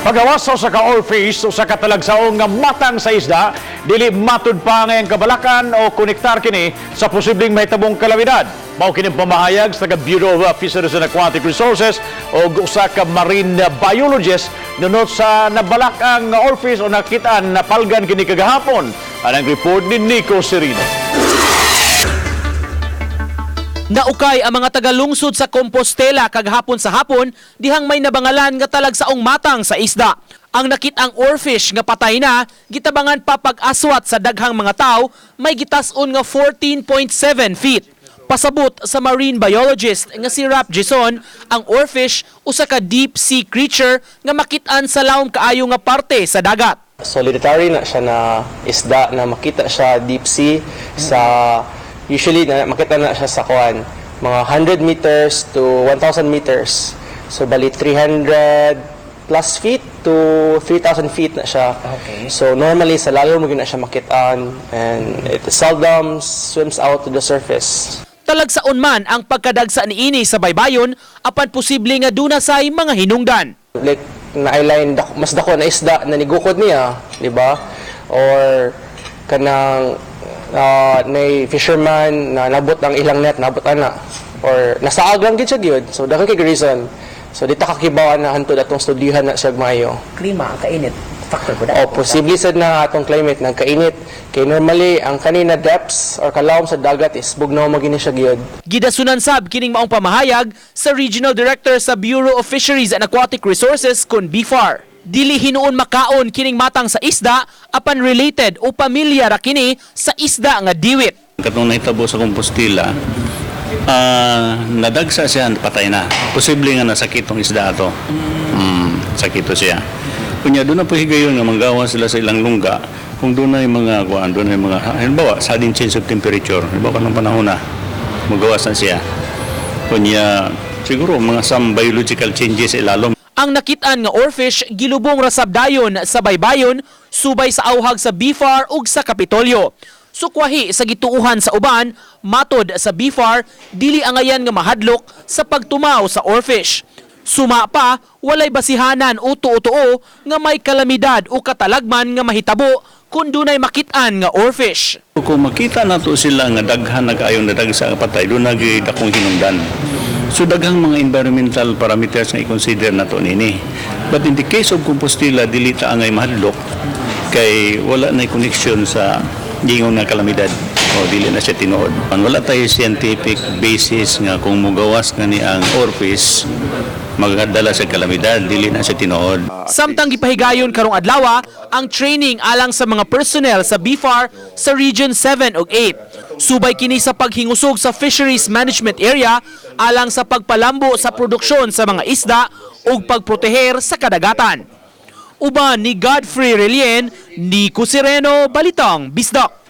Pagawas sa usa ka oarfish, usa ka talagsaong nga matang sa isda, dili matud pa ngayong kabalakan o konektar kini sa posibleng mahitabong kalamidad. Mao kini pamahayag sa taga Bureau of Fisheries and Aquatic Resources o usa ka marine biologist nunot sa nabalak ang oarfish o nakitaan napalgan kini kagahapon. Anang report ni Nico Serino. Naukay ang mga tagalungsod sa Compostela kagahapon sa hapon dihang may nabangalan nga talagsaong matang sa isda. Ang nakit-ang oarfish nga patay na, gitabangan pa pag-aswat sa daghang mga tao, may gitas-on nga 14.7 feet. Pasabot sa marine biologist nga si Rap Jason, ang oarfish usa ka deep sea creature nga makit-an sa lawom kaayo nga parte sa dagat. Solitary na siya na isda na makita siya deep sea sa usually na makita na siya sa kuan, mga 100 meters to 1,000 meters. So bali 300 plus feet to 3,000 feet na siya. So normally sa lalom mo na siya makitaan and it seldom swims out to the surface. Talagsaon man ang pagkadagsa niini sa baybayon, apan posible nga duna say mga hinungdan. Like naay mas dako na isda na nigukod niya, di ba? Or kanang nay fisherman na nabot ang ilang net, nabot ana. Or nasaag lang gid siya gyud. So daghan kay reason. So di ta kakibaw na hantod atong studyhan na siya maayo. Klima, ang kainit, factor po. O posible sad na atong climate nagkainit kay normally ang kanina depths or kalawom sa dagat is bugnaw magini siya gyud. Gidasunan sab kining maong pamahayag sa Regional Director sa Bureau of Fisheries and Aquatic Resources kun BFAR. Dili hinuon makaon kining matang sa isda, apan related o pamilya ra kini sa isda nga diwit. Katong nahitabo sa Compostela, nadagsa siya, patay na. Posible nga nasakit tong isda ato. Sakito siya. Kunya doon na po higayon nga manggawa sila sa ilang lungga kung doon na yung mga kuan, doon na yung mga halimbawa sudden change of temperature, halimbawa kanang panahon na magawas na siya. Kunya siguro mga some biological changes sa ilalom. Ang nakitaan nga oarfish gilubong ra sab dayon sa baybayon subay sa auhag sa BFAR ug sa Kapitolyo. Sukwahi sa gituuhan sa uban, matod sa BFAR, dili angayan nga mahadlok sa pagtumaw sa oarfish. Suma pa, walay basihanan o tuo-tuo nga may kalamidad o katalagman nga mahitabo kung dunay makitaan nga oarfish. Kung makita nato sila nga daghan na kaayong nadagsa nga patay, doon na gyud dakong hinungdan. So daghang mga environmental parameters nga i-consider nato nini. But in the case of Compostela, dili ta angay mahadlok kay wala na connection sa gingon nga kalamidad o dili na siya tinuod. Wala tayo scientific basis nga kung mugawas nga ni ang oarfish magadala sa kalamidad, dili na siya tinuod. Samtang gipahigayon karong adlaw ang training alang sa mga personnel sa BFAR sa Region 7 ug 8. Subay kini sa paghingusog sa Fisheries Management Area alang sa pagpalambo sa produksyon sa mga isda ug pagproteher sa kadagatan. Uban ni Godfrey Relien, Nico Sereno, Balitang Bisdak.